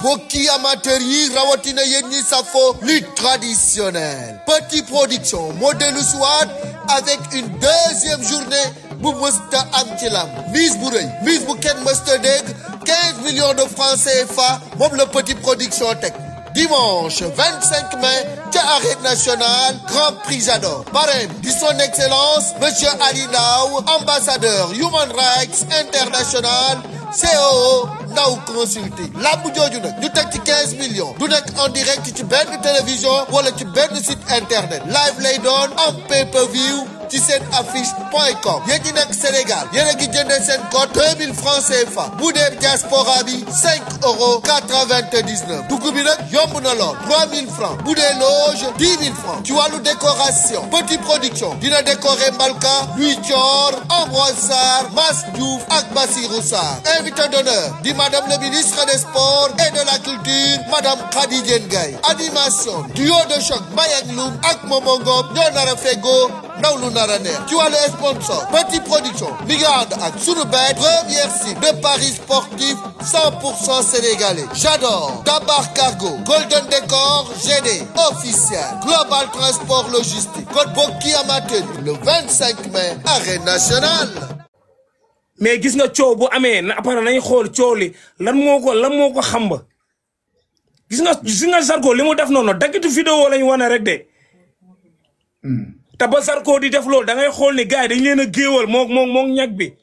bokki amateur yi rawatina yéen ñi safo lutte traditionnelle. Petit Production modèle soit avec une deuxième journée bu mësta am ci lamb. Mise bu rëy mise bu kenn mësta dégg 15 millions de francs CFA moom la Petit Production teg. Dimanche 25 mai ca Arène Nationale Grand Prix Jador. Parrain di son excellence monsieur Ali Ndao, ambassadeur Human Rights International, COO Ndaw Consulting. Lamb jooju nag ñu teg ci 15 millions du nekk en direct ci benn télévision wala ci benn site internet, live lay doon en pay-per-view ci seen affiche.com. yéen ñi nekk Sénégal yéen a ngi jëndee seen code 2000 francs CFA bu dee diaspora bi 5,99 €. dugg bi nag yomb na lool 3000 francs bu dee loge 10 000 francs. ci wàllu décoration Petit Production dina décorer Mbalka, Louis Thior, Ambroise Sarr, Mass Diouf ak Bassirou Sarr. Invité d'honneur di madame le ministre des Sports et de la Culture madame Khady Diène Gaye. Animation duo de choc Mbayang Loum ak Momo Ngom ñoo nar a fegoo ndaw lu nar a neex. ci wàllu sponsor Petit Production mi ngi ànd ak Sunubet, première site de paris sportif 100% sénégalais. Jador, Dabar Cargo, Golden Décor, GD officiel, Global Transport Logistique. Code bokki amateur le 25 mai Arène Nationale. mais gis nga coow bu amee na après nañ xool coow li lan moo ko xam ba gis nga Zarko li mu def noonu daggitu vidéo lañ wane rek de. te ba Zarko di def loolu da ngay xool ni gars yi dañ leen a géewal moom ñag bi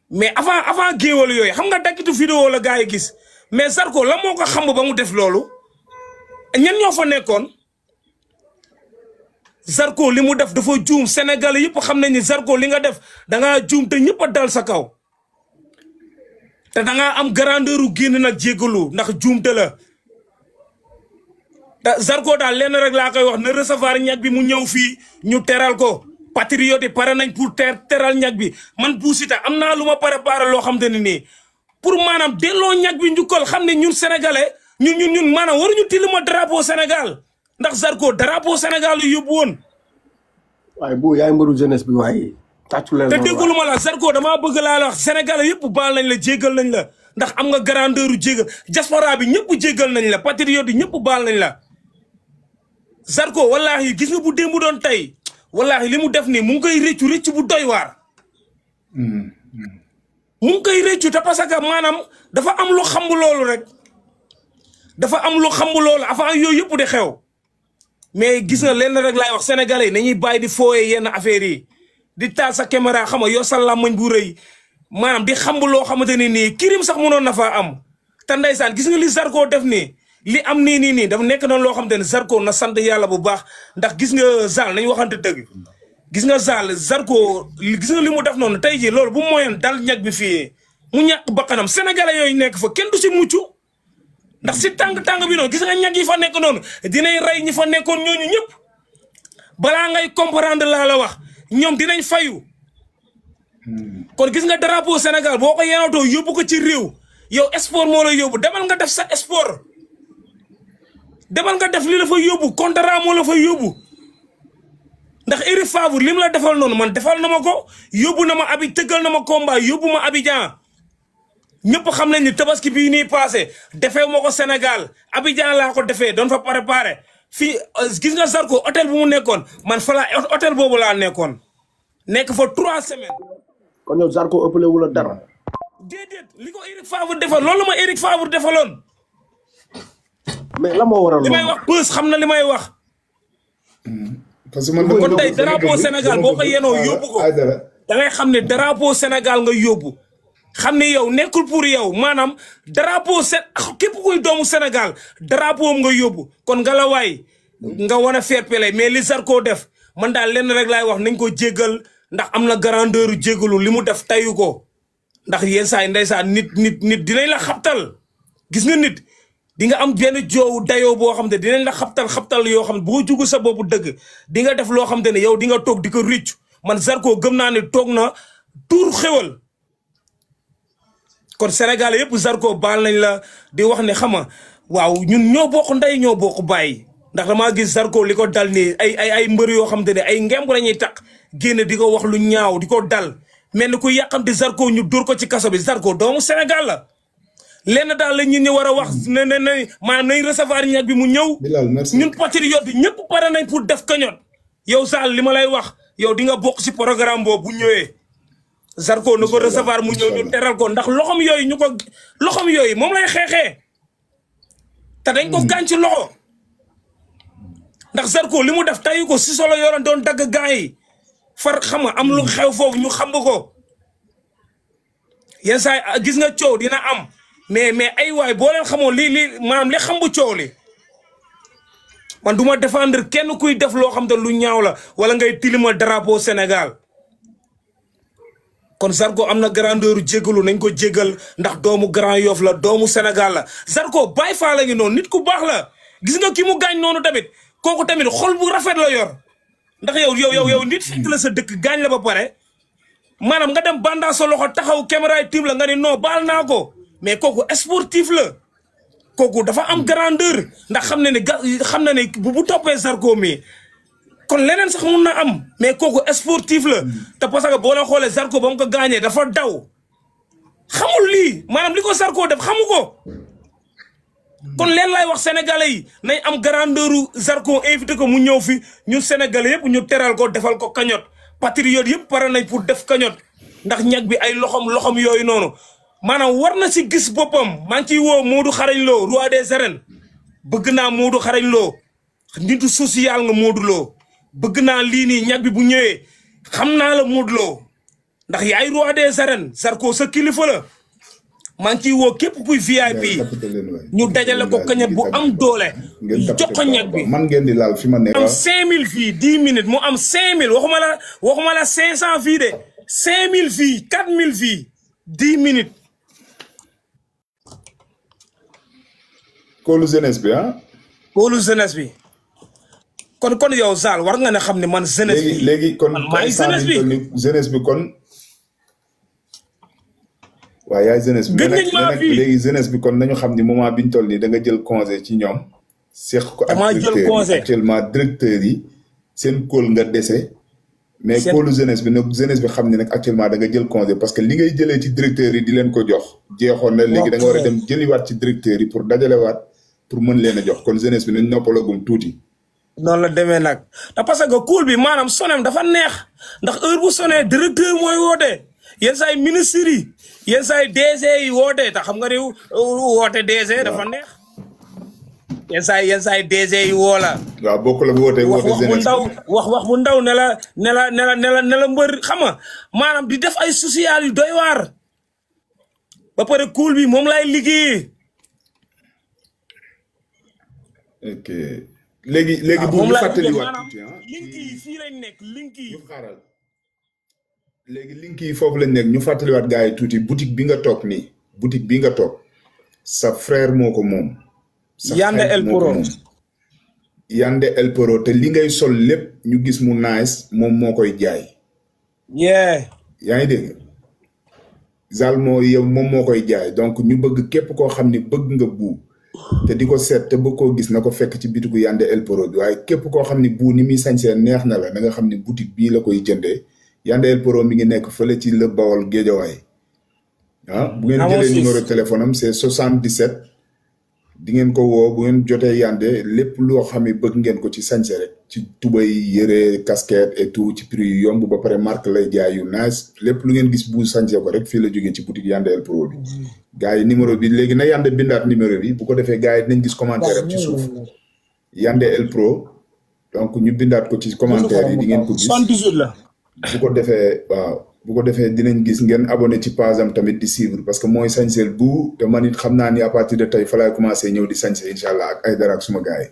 mais avant géewal yooyu xam nga daggitu vidéo la gars yi gis mais Zarko la moo ko xam ba mu def loolu ñan ñoo fa nekkoon. Zarko li mu def dafa juum Sénégal yëpp xam nañ ni Zarko li nga def dangaa juum te ñëpp a dal sa kaw te dangaa am grandeur u génn nag jéggalu ndax juumte la te Zarko daal lenn rek laa koy wax na recevoir ñag bi mu ñëw fii ñu teral ko patriote yi pare nañ pour teral ñag bi man Bou Siteu am naa lu ma préparé loo xam te ne nii pour maanaam delloo ñag bi njukkal xam ne ñun sénégalais ñun maanaam waruñu tilima drapeau Sénégal ndax Zarko drapeau Sénégal yu yóbbu woon. waaye bu yaay mbaru jeunesse bi waaye tàccu leen. te déggulu ma la Zarko damaa bëgg laa la wax Sénégalais yëpp baal nañ la jéggal nañ la ndax am nga grandeur u jéggal diaspora bi ñëpp jéggal nañ la patriote yi ñëpp baal nañ la. Zarko wallaahi gis nga bu démb doon tey wallaahi li mu def nii mu ngi koy rëccu bu doy waar. mu ngi koy rëccu te parce que maanaam dafa am lu xambu loolu rek dafa am lu xambu loolu avant yooyu yëpp di xew. mais gis nga lenn rek laay wax sénégalais yi nañuy bàyyi di fooyee yenn affaires yi di taal sa caméra xam nga yow sa làmmañ bu rëy maanaam di xamb loo xamante ni nii kirim sax mënoon na faa am. te ndeysaan gis nga li Zarko def nii li am nii dafa nekk na loo xamante ne Zarko na sant yàlla bu baax ndax gis nga Zal nañu waxante dëgg gis nga Zarko gis nga li mu def noonu tey jii loolu bu moyen dal ñag bi fii mu ñàkk bakkanam sénégalais yooyu nekk fa kenn du si mucc. ndax si tàng bi noonu gis nga ñag yi fa nekk noonu dinañ rey ñi fa nekkoon ñooñu ñëpp balaa ngay comprendre laa la wax ñoom dinañ fayu. kon gis nga drapeau Sénégal boo ko yéenatoo yóbbu ko ci réew yow sport moo la yóbbu demal nga def sa sport demal nga def li la fa yóbbu contrat moo la fa yóbbu ndax Eri Favre lim la defal noonu man defal na ma ko yóbbu na ma abi tëggal na ma combat yóbbu ma Abidjan. ñëpp xam nañ ni tabaski bii nii passé defee moo ko Sénégal Abidjan laa ko defee doon fa préparé fii gis nga Zarko hôtel bu mu nekkoon man fa laa hôtel boobu laa nekkoon nekk fa 3 semaines. kon yow Zarko ëppale wu la dara. déedéet li ko Eric Favre defal loolu ma Eric Favre defaloon. mais la moo waral li may wax bës xam na li may wax. parce que man kon tey drapeau Sénégal boo ko yenoo yóbbu ko da ngay xam ne drapeau Sénégal nga yóbbu. xam ne yow nekkul pour yow maanaam drapeau képp kuy doomu Sénégal drapeau nga yóbbu kon nga la waay nga wan a fair play mais li Zarko def man daal lenn rek laay wax nañ ko jéggal ndax am na grandeur jéggalu li mu def tayu ko ndax yenn saa yi ndeysaan nit dinañ la xabtal gis nga nit di nga am benn joowu dayoo boo xam ne dinañ la xabtal yoo xam ne boo jugu sa boppu dëgg di nga def loo xam ne yow di nga toog di ko riccu man Zarko gëm naa ne toog na tuur xewal. kon Sénégal yëpp Zarko baal nañ la di wax ne xama waaw ñun ñoo bokk ndey ñoo bokk bàyyi ndax damaa gis Zarko li ko dal nii ay mbër yoo xam te ne ay ngemb la ñuy takk génn di ko wax lu ñaaw di ko dal mel ni ku yàqamti Zarko ñu dóor ko ci kaso bi Zarko doomu Sénégal la lenn daal la ñun ñu war a wax ne maanaam nañ recevoir ñag bi mu ñëw. Bilal merci. ñun patriote yi ñëpp pare nañ pour def cagnotte. yow Sall li ma lay wax yow di nga bokk si programme boobu bu ñëwee. Zarko na ko recevoir mu ñëw ñu teral ko ndax loxom yooyu moom lay xeexee. te dañ ko gaañ ci loxo. ndax Zarko li mu def tayu ko si solo yoroon doon dagg gaa yi far xam nga am lu xew foofu ñu xam ko. yenn saa gis nga coow dina am mais ay waay boo leen xamoon li maanaam li xam bu coow li man du ma défendre kenn kuy def loo xam te lu ñaaw la wala ngay tilima drapeau Sénégal kon Zarko am na grandeur jégalu nañ ko jégal ndax doomu Grand Yoff la doomu Sénégal la Zarko Baye Fall la ngi noonu nit ku baax la gis nga ki mu gaañ noonu tamit kooku tamit xol bu rafet la yor ndax yow nit fekk la sa dëkk gaañ la ba pare maanaam nga dem banda sa loxo taxaw caméra yi tiim la nga ni non baal naa ko mais kooku sportif la kooku dafa am grandeur ndax xam na ne bu toppee Zarko mi kon leneen sax mun na am mais kooku sportif la te parce que boo leen xoolee Zarko ba mu ko gaañee dafa daw xamul lii maanaam li ko Zarko def xamu ko kon leen lay wax sénégalais yi nañ am grandeuru Zarko invité ko mu ñëw fi ñun sénégalais yëpp ñu teral ko defal ko cagnotte patriote yëpp pare nañ pour def cagnotte ndax ñag bi ay loxom yooyu noonu maanaam war na si gis boppam maa ngi ciy woo Modou Xarañ Lo roi des arènes bëgg naa Modou Xarañ Lo nitu social nga Modou Lo bëgg naa lii nii ñag bi bu ñëwee xam naa la Modou Lo ndax yaay roi des arènes Zarko sa kilifa la maa ngi ciy woo képp kuy VIP ñu dajale ko cagnotte bu am doole jox ko ñag bi man ngeen di laal fi ma ne am 5000 fii 10 minutes mu am 5000 waxuma la 500 fii de 5000 fii 4000 fii 10 minutes. Kóolu jeunesse bi ah. Kóolu jeunesse bi kon yow Zal war nga ne xam ne man jeunesse bi léegi kon maay jeunesse bi kon. waaw yaay jeunesse bi léegi jeunesse bi kon nañu xam ni moment biñ toll nii da nga jël congé ci ñoom. seq ko ak directeur actuellement directeur yi seen kóol nga dese. mais kóolu jeunesse bi nag jeunesse bi xam ne nag actuellement da nga jël congé parce que li ngay jëlee ci directeur yi di leen ko jox. jeexoon na léegi da nga war a dem jëliwaat ci directeur yi pour dajalewaat pour mën leen a jox kon jeunesse bi nañ noppalagum tuuti. noonu la demee nag te parce que kóol bi maanaam sonem dafa neex ndax heure bu sonee directeur mooy woote yenn saa yi ministre yi yenn saa yi DG yi woote te xam nga ni woote DG dafa neex. yenn saa yi DG yi woo la. waaw bokk la woote jeunesse wax bu ndaw ne la mbër xam nga maanaam di def ay social yu doy waar. ba pare cool bi moom laay liggéeyee. ok léegi bu ñu fàttaliwaat tuuti link yi fii lañ nekk link yi. ñu xaaral léegi link yi foofu lañ nekk ñu fàttaliwaat gars yi tuuti boutique bi nga toog nii boutique bi nga toog sa frère moo ko moom. Yande El Poro Yande El Poro te li ngay sol lépp ñu gis mu nice moom moo koy jaay. yaa ngi dégg Zal moom moo koy jaay donc ñu bëgg képp koo xam ni bëgg nga buu te di ko seet te bëgg koo gis na ko fekk ci bitigu Yande El Poro bi waaye képp koo xam ni buu ni muy sañsee neex na la na nga xam ni boutique bii la koy jëndee Yande El Poro mi ngi nekk fële ci Le Bawol Géejawaay bu ngeen jëlee numéro téléphone am c'est 77. di ngeen ko woo bu ngeen jotee Yande lépp loo xam ne bëgg ngeen ko ci sañse rek ci tubay yëre casquette et tout ci prix yu yomb ba pare marque lay jaay yu nice lépp lu ngeen gis bu sañse ko rek fii la jógee ci boutique Yande El Poro bi. gars yi numéro bi léegi na Yande bindaat numéro bi bu ko defee gars yi dinañ gis commentaire am ci suuf Yande El Poro donc ñu bindaat ko ci commentaire yi di ngeen ko gis 78 la. bu ko defee waaw. bu ko defee dinañ gis ngeen abonné ci page am tamit di suivre parce que mooy sañseel bu te man it xam naa ni à partir de tey fa laay commencé ñëw di sañse incha allah ak ay dara ak suma gars yi.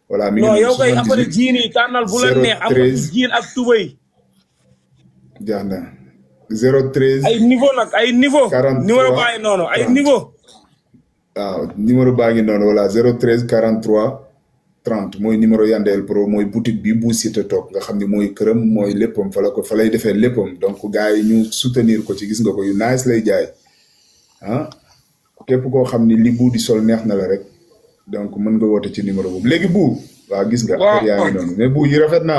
voilà mi ngi non yow kay après jiin yi tànnal bu la neex am jiin ak tubay. jaax na 013. ay niveau nag ay niveau. 43 numéro baa ngi noonu ay niveau. waaw numéro baa ngi noonu voilà 013 43. 30 mooy numéro Yande El Poro mooy boutique bi bu Siteu toog nga xam ne mooy këram mooy léppam fa lay defee léppam donc gars yi ñu soutenir ko ci gis nga ko yu nice lay jaay képp koo xam ni li bu di sol neex na la rek donc mën nga woote ci numéro boobu léegi bu waaw gis nga. waaw yaa ngi noonu mais bu yi rafet na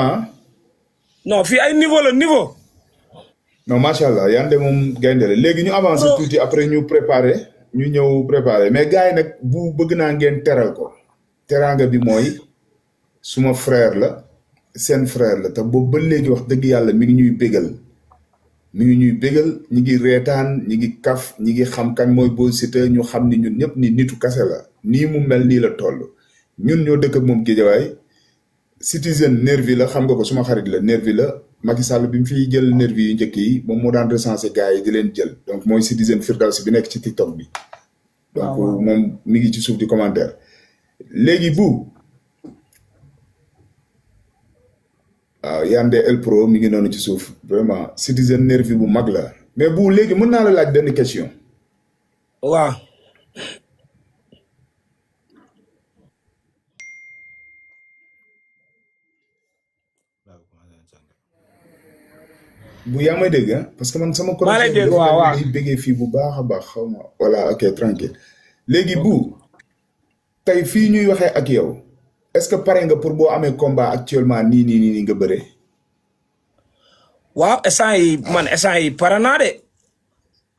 non fii ay niveau la niveau. non macha allah Yande moom gaynde la léegi ñu avancé tuuti après ñu préparé ñu ñëw préparé mais gars yi nag bu bëgg naa ngeen teral ko teraanga bi mooy suma frère la seen frère la te boobu ba léegi wax dëgg yàlla mi ngi ñuy bégal ñi ngi reetaan ñi ngi kaf ñi ngi xam kan mooy Bou Siteu ñu xam ni ñun ñëpp ni nitu kase la nii mu mel nii la toll ñun ñoo dëkk ak moom Guédiawaye citizen nervi la xam nga ko suma xarit la nervi la Macky Sall bi mu fiy jël nervi yu njëkk yi moom moo daan recensé gars yi di leen jël donc mooy citizen Firdawsi bi nekk ci TikTok bi donc moom mi ngi ci suuf di commentaire léegi bu waaw Yandé El Pro mi ngi noonu ci suuf vraiment citizen nervi bu mag la mais bu léegi mën naa la laaj benn question waaw bu yaa may dégg parce que man sama connexion day bëggee fii bu baax a baax xaw ma voilà ok tranquille léegi bu tey fii ñuy waxee ak yow est-ce que pare nga pour boo amee combat actuellement nii nga bëree waaw instant yi pare naa de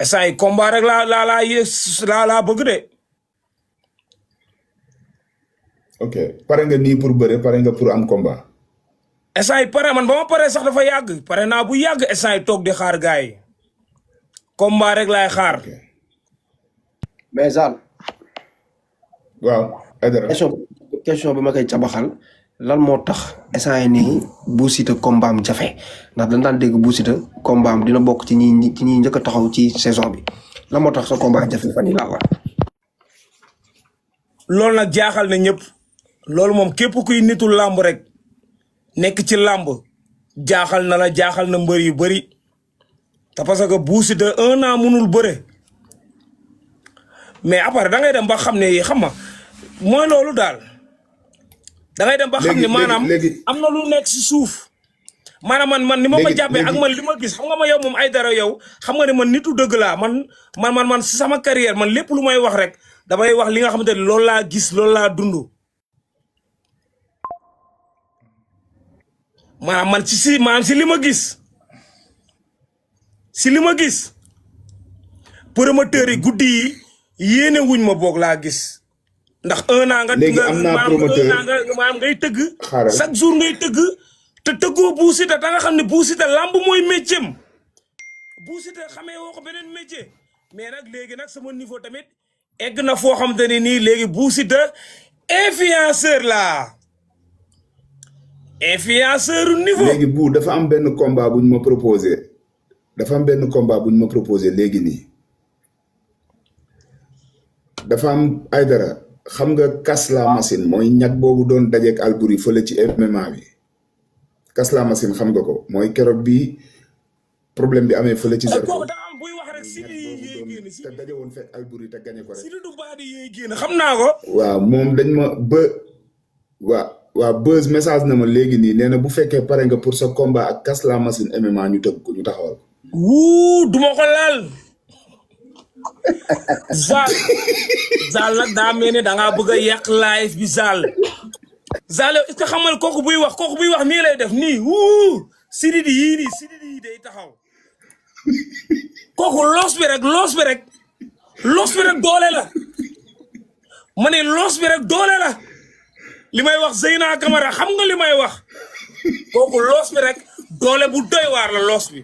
instant yi combat rek laa bëgg de ok pare nga nii pour bëre pare nga pour am combat instant yi pare man ba ma pare sax dafa yàgg pare naa bu yàgg instant yi toog di xaar gars yi combat rek laay xaar. mais Zal. waaw. question bi ma koy cabaxal lan moo tax instant yi nii Bou Siteu combat am jafe ndax dañ daan dégg Bou Siteu combat am dina bokk ci ñi njëkk a taxaw ci saison bi lan moo tax sa combat jafe fan yii laa war. loolu nag jaaxal na ñëpp loolu moom képp kuy nitul làmb rek. nekk ci làmb jaaxal na mbër yu bëri te parce que Bou Siteu 1 an munul bëre mais après da ngay dem ba xam ne xam nga mooy loolu daal da ngay dem ba xam ne maanaam am na lu nekk si suuf maanaam man ni ma ko jàppee ak man li ma gis xam nga ma yow moom ay dara yow xam nga ne man nitu dëgg laa man si sama carrière man lépp lu may wax rek damay wax li nga xamante ne loolu laa gis loolu laa dund maanaam man si li ma gis promoteur yi guddi yi yéene wuñ ma boog laa gis ndax 1 an nga léegi am naa promoteur maanaam ngay tëgg chaque jour ngay tëgg te tëggoo Bou Siteu da nga xam ne Bou Siteu lamb mooy métier am Bou Siteu xamee woo ko beneen métier mais nag léegi nag sama niveau tamit egg na foo xamante ne nii léegi Bou Siteu influenceur laa influenceur niveau. léegi bu dafa am benn combat bu ñu ma proposé léegi nii dafa am ay dara xam nga kas la machine mooy ñag boobu doon dajeek Albouri fële ci MMA bi kas la machine xam nga ko mooy keroog bi problème bi amee fële ci Zarko buy wax rek si te daje woon fekk Albouri te gañe ko rek si du baadi yéey génn xam naa ko waaw moom dañ ma waaw Beuz message na ma léegi nii nee na bu fekkee pare nga pour sa combat ak kas la machine MMA ñu tëgg ko ñu taxawal ko. wuu duma ko laal. Zal nag daa mel ni da ngaa bëgg a yàq live bi Zal. Zal yow est-ce que xam nga kooku buy wax nii lay def nii wuu sididi yii day taxaw. kooku loos bi rek doole la. ma ne loos bi rek doole la. li may wax Zeyna Camara xam nga li may wax kooku loos bi rek doole bu doy waar la loos bi.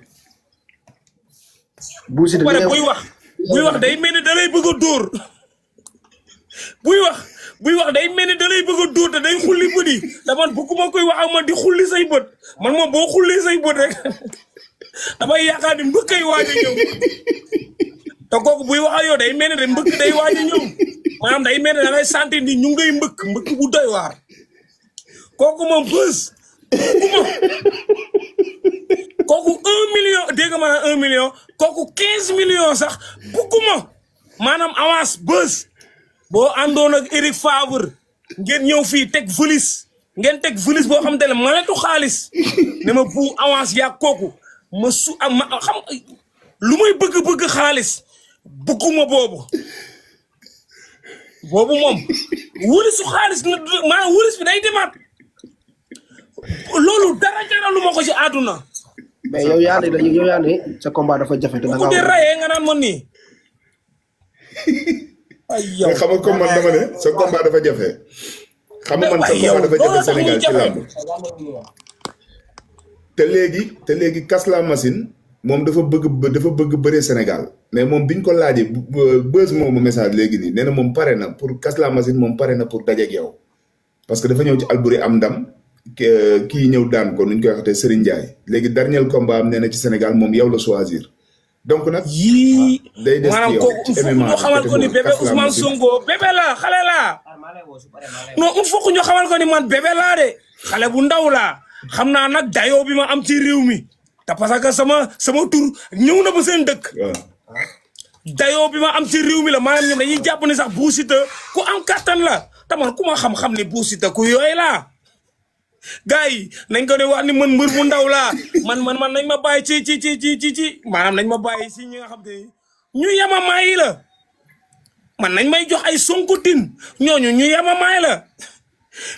Bou Siteu buy wax day mel ni da lay bëgg a dóor buy wax day mel ni da lay bëgg a dóor te day xulli bët yi da man bëgguma koy wax ak man di xulli say bët man moom boo xullee say bët rek damay yaakaar ni mbëkkay waaj a ñëw te kooku buy wax ak yow day mel ni de mbëkk day waaj a ñëw. maanaam day mel ne da ngay sentir ni ñu ngay mbëkk bu doy waar kooku moom Beuz kooku 1 million dégg nga maanaam 1 million kooku 15 millions sax bugguma maanaam avance Beuz boo àndoon ak Eric Favre ngeen ñëw fii teg valise boo xam te ne maletu xaalis ne ma bu avance yaa kooku ma xam lu may bëgg xaalis bugguma boobu moom wulisu xaalis maanaam wulis bi day demaat loolu dara jaralu ma ko ci àdduna. mais yow yaa ne sa combat dafa jafe te da nga rayee nga naan man nii. ay yow xam nga comme man dama ne sa combat dafa jafe. xam nga man sa combat dafa jafe Sénégal ci làmb. te léegi Kasla Machine moom dafa bëgg bëree Sénégal mais moom biñ ko laajee buzz moomu message léegi nii nee na moom pare na pour Kasla Machine moom pare na pour dajeeg yow parce que dafa ñëw ci Albouri am ndam kii ñëw daan ko nuñ koy waxatee Serigne Ndiaye léegi dernier combat am nee na ci Sénégal moom yow la choisir donc nag. yii day des maanaam kooku ñu xamal ko ni bébé Ousmane Sonko bébé la xale la non il faut que ñu xamal ko ni man bébé laa de xale bu ndaw laa xam naa nag dayoo bi ma am ci réew mi. te parce que sama tur ñëw na ba seen dëkk. dayoo bi ma am ci réew mi la maanaam ñoom dañuy jàpp ne sax Bou Siteu ku am kattan la te man ku ma xam-xam ne Bou Siteu ku yooy laa. gars yi nañ ko ne wax ni man mbër mu ndaw laa man nañ ma bàyyi ci maanaam nañ ma bàyyi si ñi nga xam te ñu yemamaay yi la man nañ may jox ay sonkotin ñooñu ñu yemamaay la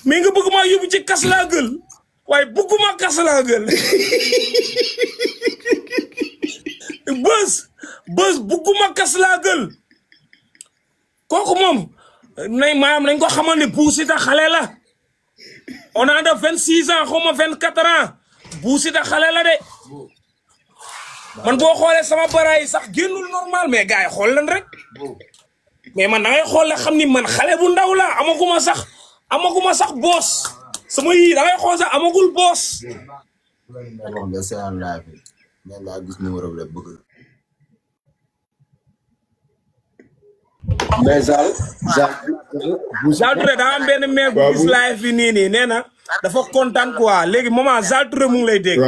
mais nga bëgg maa yóbbu ci kas laa gël. waaye bugguma kas laa gël bës bugguma kas laa gël kooku moom maanaam nañ ko xamal ne Bou Siteu xale la on a de 26 ans xaw ma 24 ans Bou Siteu xale la de man boo xoolee sama baraay sax génnul normal mais gars yi xool leen rek mais man da ngay xool la xam ni man xale bu ndaw la amaguma sax boos sama yii da ngay xool sax amagul boos. mais Zal Touré daa am benn maire bu gis live fi nii nee na dafa kontaan quoi léegi maman Zal Touré mu ngi lay dégg.